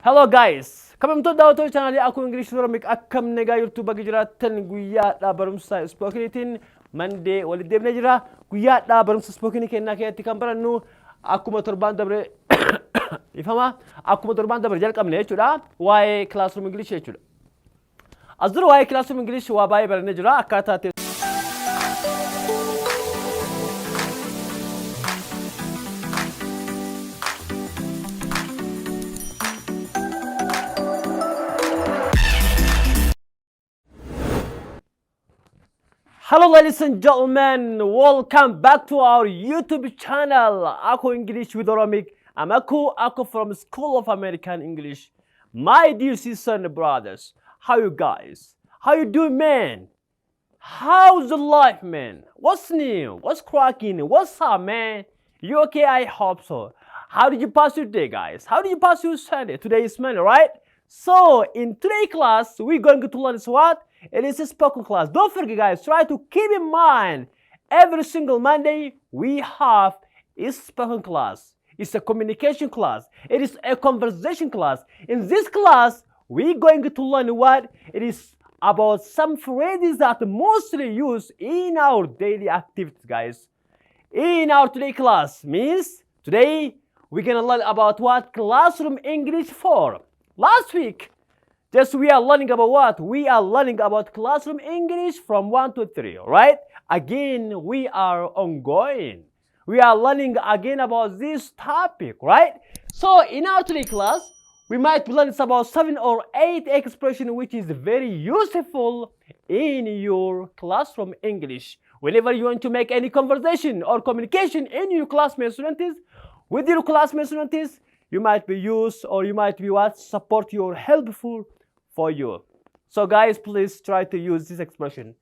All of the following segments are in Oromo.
Hello guys! Kabajamtoota daawwattoota chaanaalii Akuu English Oromic, akkam nagaa jirtu? Baga jiraattan. Guyyaadhaa barumsa spokeniitiin Monday walitti deebinee jira. Guyyaadhaa barumsa spokenii kennaa keessatti kan barannu akkuma torbaan dabre, ifama, akkuma torbaan dabre jalqabne jechuudha, waa'ee classroom English jechuudha. As dura waa'ee classroom English waa baay'ee barannee jira, akkaataa Hello, ladies and gentlemen, welcome back to our YouTube channel, Ako English with Oromic. I'm Ako, Ako from School of American English. My dear sisters and brothers, how you guys? How you doing, man? How's the life, man? What's new? What's cracking? What's up, man? You okay? I hope so. How did you pass your day, guys? How did you pass your Sunday? Today is Monday, right? So, in today class, we're going to learn what? It is a spoken class. Don't forget, guys, try to keep in mind every single Monday we have is spoken class. It's a communication class. It is a conversation class. In this class, we're going to learn what? It is about some phrases that mostly used in our daily activities, guys. In our today class means today we're gonna learn about what? Classroom English 4. Last week, just we are learning about what? We are learning about classroom English from 1 to 3, right? Again, we are ongoing. We are learning again about this topic, right? So in our today class, we might learn about seven or eight expression which is very useful in your classroom English. Whenever you want to make any conversation or communication in your classmate students, with your classmate students, you might be used or you might be what? Support your helpful for you. So guys, please try to use this expression.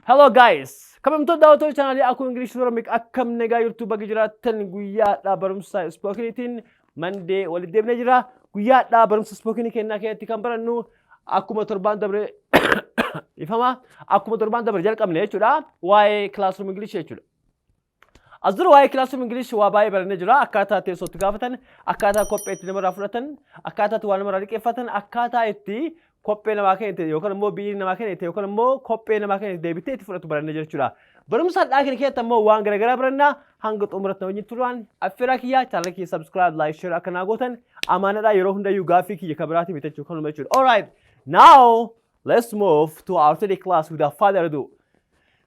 Hello guys! Kabajamtoota daawwattoota chaanaalii Akuu English Oromic, akkam nagaa jirtu? Baga jiraattan. Guyyaadhaa barumsa spokeniitiin Monday walitti deebinee jira. Guyyaadhaa barumsa spokenii kennaa keessatti kan barannu akkuma torbaan dabre, ifama, akkuma torbaan dabre jalqabne jechuudha, waa'ee classroom English jechuudha. As dura waa'ee classroom English waa baay'ee barannee jira. Akkaataa teessootti gaafatan, akkaataa kophee itti namarraa fudhatan, akkaataa itti waa namarraa liqeeffatan, akkaataa itti kophee namaa kennite yookaan immoo biirii namaa kennite yookaan immoo kophee namaa kennite deebitee itti fudhatu barannee jira jechuudha. Barumsa har'aa kana keessatti ammoo waan garaagaraa barannaa. Hanga xumuratti wajjin turuun affeeraa kiyyaa. Chaanala kiyya subscribe, like, share akka naa gootan amaanadhaa. Yeroo hundayyuu gaaffii kiyya kan biraati bitachuu kanuma jechuudha. Alright, now let's move to our today class without further ado.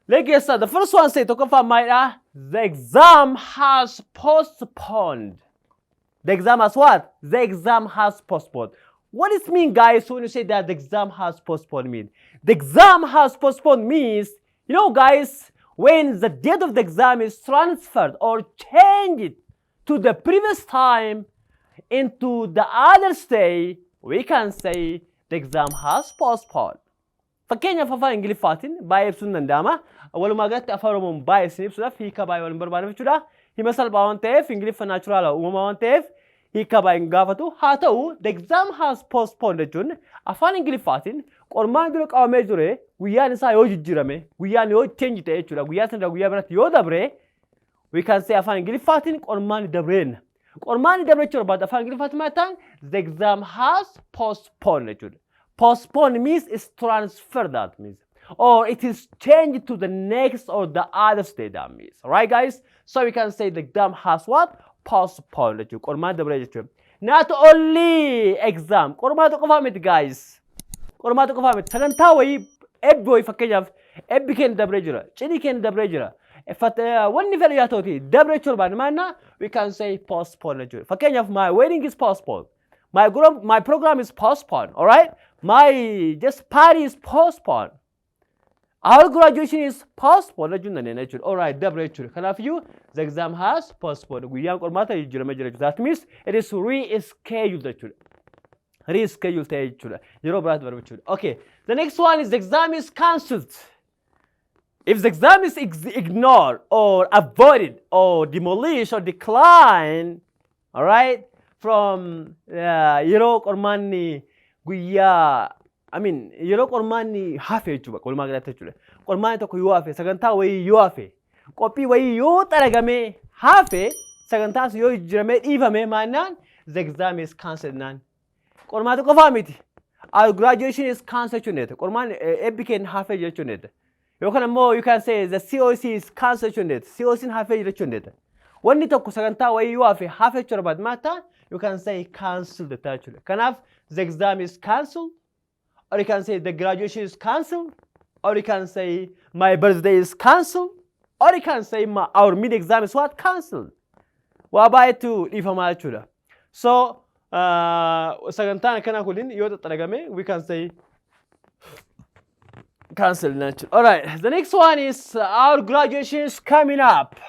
Let's get started. The first one say, tokkoffaa maalidha? The exam has postponed. The exam has what? The exam has postponed. What does it mean, guys, when you say that the exam has postponed mean? The exam has postponed means, guys, when the date of the exam is transferred or changed to the previous time into the other day, we can say the exam has postponed. Fakkeenyaaf, afaan Ingiliffaatiin baay'ee ibsuun danda'ama. Walumaa galatti afaan Oromoon baay'ee isin ibsuudhaaf hiika baay'ee waliin barbaadamu jechuudha. Hima salphaa waan ta'eef, Ingiliffa natural uumamaa waan ta'eef, hiika baay'ee hin gaafatu. Haa ta'u, the exam has postponed jechuun afaan Ingiliffaatiin qormaan dura qabamee ture guyyaan isaa yoo jijjiirame, guyyaan yoo change ta'e jechuudha. Guyyaa sanarraa guyyaa biratti yoo dabre, we can say afaan Ingiliffaatiin qormaan dabreen. Qormaan dabre jechuu barbaada afaan Ingiliffaatiin maal ta'an? The exam has postponed jechuudha. Postpone means is transfer, that means. Or it is changed to the next or the other state, that means. Alright, guys? So we can say the exam has what? Postponed jechuudha. Qormaan dabre jechuudha. Not only exam. Qormaata qofaa miti, guys. Qormaata qofaa miti. Sagantaa wayii, ebbi wayii, fakkeenyaaf ebbi keenya dabree jira. Cidhi keenya dabree jira. Wanni fedhe yaa ta'uti dabree jechuu barbaadne maanna we can say postpone jechuudha. Fakkeenyaaf, my wedding is postponed. My program is postponed, all right? My just party is postponed. Our graduation is postponed jechuun dandeenya jechuudha. All right, dabre jechuudha. Kanaafiyyuu the exam has postponed. Guyyaan qormaata jijjiiramee jira jechuudha. That means it is rescheduled jechuudha. Rescheduled ta'e jechuudha. Yeroo biraatti barba jechuudha. Okay, the next one is the exam is cancelled. If the exam is ignored or avoided or demolished or declined, all right, from yeroo qormaanni guyyaa, I mean, yeroo qormaanni hafe jechuudha, walumaa galatti jechuudha. Qormaanni tokko yoo hafe, sagantaa wayii yoo hafe, qophii wayii yoo xaragamee hafe, sagantaas yoo jijjiiramee dhiifame maannaan the exam is cancelled naan. Qormaata qofaa miti. Our graduation is cancelled jechuu dandeetta. Qormaan eebbi keenya hafee jira jechuu dandeetta. Yookaan immoo you can say the COC is cancelled jechuu dandeetta. COC hafee jira jechuu dandeetta. Wanni tokko sagantaa wayii yoo hafe hafe jechuu barbaadde maal ta'a? You can say cancelled jettaa jechuudha. Kanaaf the exam is cancelled, or you can say the graduation is cancelled, or you can say my birthday is cancelled, or you can say our mid exam is what? Cancelled. Waa baay'eetu dhiifamaa jechuudha. So sagantaan akkanaa kun yoo xaxxaragame, we can say cancel jechuudha. Alright, the next one is our graduation is coming up.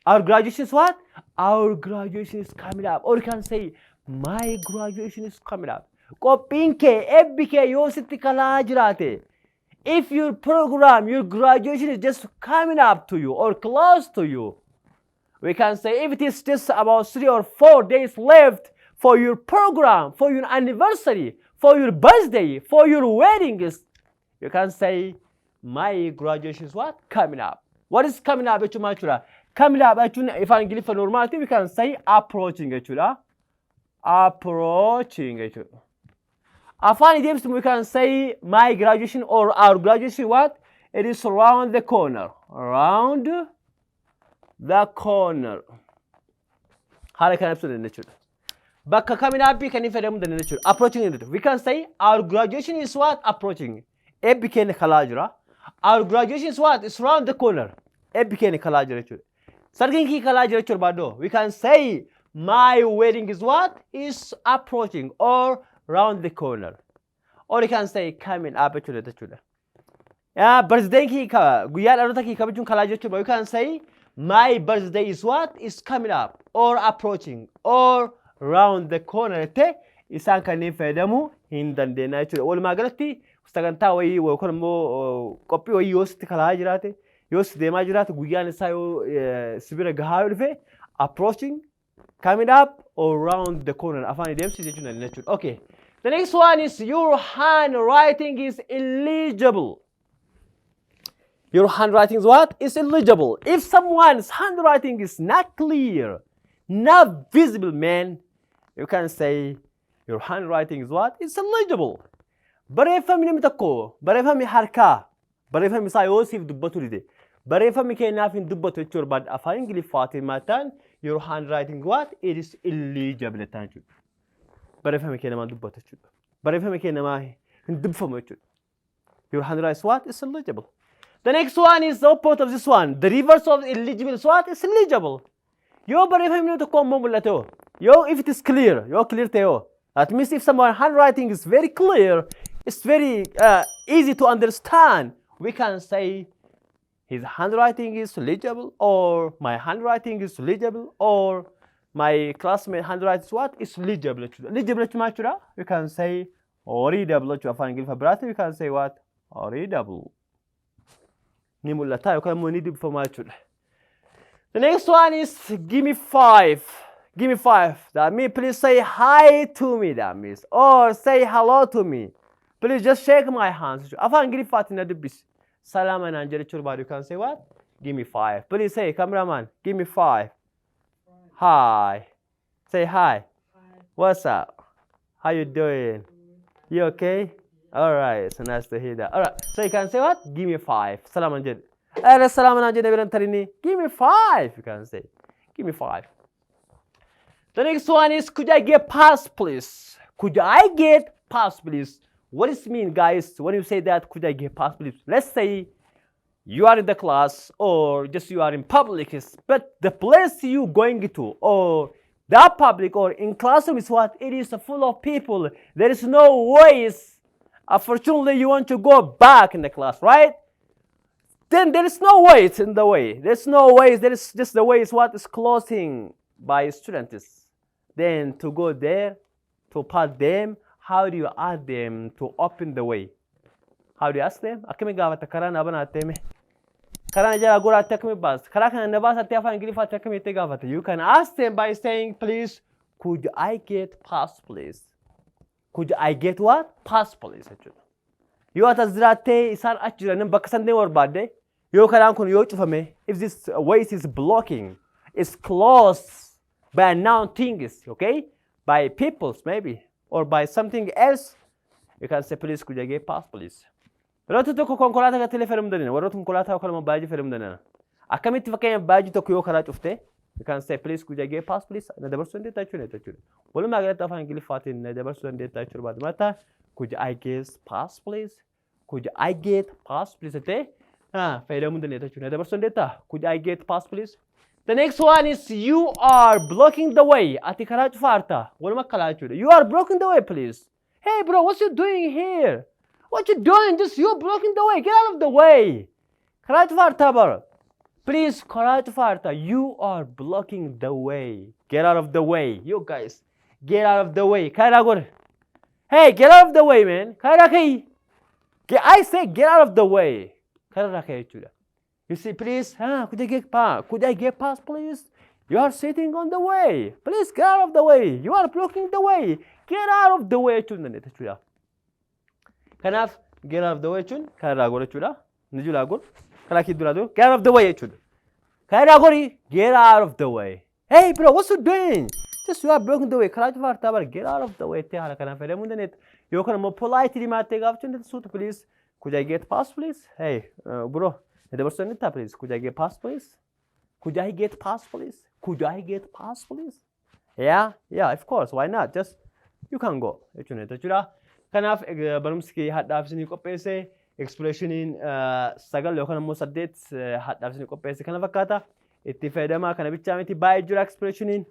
Our graduation is what? Our graduation is coming up. Or you can say my graduation is coming up. Qophiin kee, eebbi kee yoo sitti kalaa jiraate, if your program, your graduation is just coming up to you or close to you, we can say if it is just about 3 or 4 days left for your program, for your anniversary, for your birthday, for your wedding, you can say my graduation is what? Coming up. What is coming up jechuun maal jechuudha? Coming up jechuun afaan Ingiliffa normalti we can say approaching jechuudha. Approaching jechuudha. Afaan ideemsitu we can say my graduation or our graduation, what? It is around the corner. Around the corner. Haala kana ibsuu dandeenya jechuudha. Bakka coming up kan inni fayyadamuu dandeenya jechuudha. Approaching jechuudha. We can say our graduation is what? Approaching. Eebbi keenya kalaa jira. Our graduation is what? It's round the corner. Eebbi keenya kalaa jira jechuudha. Sargiin kii kalaa jira jechuudha barbaadoo. We can say my wedding is what? Is approaching or round the corner. Or you can say coming up jechuudha jechuudha. Yaa birthday kii guyyaa dhaloota kii kabajuun kalaa jechuudha. You can say my birthday is what? Is coming up or approaching or round the corner jettee isaan kanneen fayyadamuu hin dandeenya jechuudha. Walumaa galatti sagantaa wayii yookaan immoo qophii wayii yoo sitti kalaa jiraate, yoo si deemaa jiraate, guyyaan isaa yoo si bira gahaa yoo dhufe, approaching, coming up or round the corner afaan deemsi jechuun dandeenya jechuudha. Okay. The next one is your handwriting is illegible. Your handwriting is what? Is illegible. If someone's handwriting is not clear, not visible, man, you can say your handwriting is what? It's illegible. Barreeffamni namni tokko, barreeffamni harkaa, barreeffamni isaa yoo siif dubbatu dide, barreeffamni keenyaaf hin dubbatu jechuu barbaadde, afaan Ingiliffaatiin maal ta'an? Your handwriting what? It is illegible jettaan jechuudha. Barreeffamni kee namaan dubbatu jechuudha. Barreeffamni kee namaa hin dubbifamu jechuudha. Your handwriting is what? It's illegible. The next one is the opposite of this one. The reverse of illegible is what? It's legible. Yoo barreeffamni namni tokko immoo mul'ate hoo? Yoo if it is clear, yoo clear ta'e hoo? That means if someone handwriting is very clear, it's very easy to understand, we can say his handwriting is legible or my handwriting is legible or my classmate handwriting is what? Is legible jechuudha. Legible jechuun maal jechuudha? We can say readable jechuudha. Afaan Ingiliffa biraatti we can say what? Readable. Ni mul'ata yookaan immoo ni dubbifama jechuudha. The next one is give me five. Give me five. That means please say hi to me, that means. Or say hello to me. Please just shake my hands. Afaan Ingiliffaatiin na dubbisi. Salaama naan jedhe jechuu barbaadu. You can say what? Give me five. Please say, cameraman, give me five. Hi. Say hi. What's up? How you doing? You okay? All right. So nice to hear that. All right. So you can say what? Give me five. Salaama jedhe. Ere salaama naan jedhe biran tarini. Give me five. You can say. Give me five. The next one is could I get past, please? Could I get past, please? What does it mean, guys, when you say that, could I get past, please? Let's say you are in the class or just you are in public, but the place you going to or that public or in classroom is what? It is full of people. There is no ways. Unfortunately, you want to go back in the class, right? Then there is no way in the way. There's no ways. There is just the way is what is closing by students. Then to go there, to pass them, how do you ask them to open the way? How do you ask them? Akkami gaafata karaa na banaattee mee? Karaa na jala goraatti akkami baasta? Karaa kana na baasattee afaan Ingiliffaatti akkamitti gaafata? You can ask them by saying, "Please, could I get past, please?" Could I get what? Past, please jechuudha. Yoo ati as jiraattee isaan achi jiran bakka san deemuu barbaadde, yoo karaan kun yoo cufame, if this way is blocking, is closed by unknown things, okay? By peoples maybe. or by something else, you can say, "Please, could I get past, please?" Yeroo tokko konkolaataa irratti illee fayyadamuu dandeenya. Warroota konkolaataa yookaan immoo baajii fayyadamuu dandeenya. Akkamitti? Fakkeenyaaf, baajii tokko yoo karaa cufte, you can say, "Please, could I get past, please?" Na dabarsuu dandeettaa jechuudha. Walumaa galatti afaan Ingiliffaatiin na dabarsuu dandeettaa jechuudha barbaadu. Matta, "Could I get past, please? Could I get past, please?" jettee fayyadamuu dandeetta jechuudha. Na dabarsuu dandeettaa? Could I get past, please? The next one is "You are blocking the way." Ati karaa cufaarta. Waluma kalaa jechuudha. You are blocking the way, please. Hey bro, what you doing here? What you doing? Just you're blocking the way. Get out of the way. Karaa cufaarta bara. Please, karaa cufaarta. You are blocking the way. Get out of the way. You guys, get out of the way. Karaa godhe. Hey, get out of the way, man. Karaa ka'i. I say get out of the way. Karaa ka'i jechuudha. You see, please, huh, could I get past? Could I get past, please? You are sitting on the way. Please get out of the way. You are blocking the way. Get out of the way jechuun dandeetta jechuudha. Kanaaf "get out of the way" jechuun karaa godha jechuudha. Ni julaa godhu. Karaa kii duraa dura. Get out of the way jechuudha. Karaa godhi. Get out of the way. Hey bro, what's you doing? Just you are blocking the way. Karaa cufaartaa bara. Get out of the way jettee haala kanaan fayyadamuu dandeetta. Yookaan immoo politely maattee gaafachuu dandeetta suuta, "Please, could I get past, please? Hey, bro, na dabarsuu dandeettaa, please? Could I get past, please? Could I get past, please? Could I get past, please?" Yeah, of course. Why not? Just you can go jechuudha jechuudha. Kanaaf barumsi kee hadhaaf isinii qopheesse, expressioniin sagal yookaan immoo saddeet hadhaaf isinii qopheesse kana fakkaata. Itti fayyadamaa. Kana bichaa miti, baay'ee jira. Expressioniin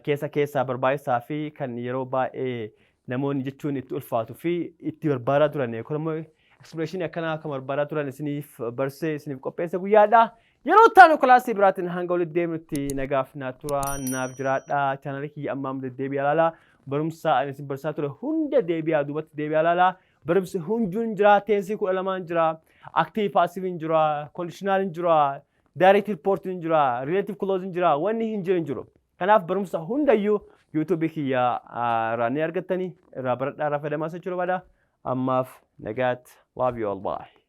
keessa keessaa barbaachisaa fi kan yeroo baay'ee namoonni jechuun itti ulfaatuu fi itti barbaadaa turan yookaan immoo expressionii akkanaa kan barbaadaa turan isiniif barsee isiniif qopheesse guyyaadha. Yeroo taanu kilaasii biraatiin hanga walitti deemnutti nagaaf naa turaa, naaf jiraadhaa. Chaanalii kiyya ammaa deddeebi'aa ilaalaa. Barumsa ani isin barsiisaa ture hunda deebi'aa, duubatti deebi'aa ilaalaa. Barumsi hunduun jira. Tensii 12n jira. Active passiveiin jira. Conditionaliin jira. Direct reportiin jira. Relative clauseiin jira. Wanni hin jiru hin jiru. Kanaaf barumsa hundayyuu YouTubeii kiyya irraa ni argattanii, irraa baradhaa, irraa fayyadamaa jechuu barbaada. Ammaaf nagaatti. Love you all. Bye.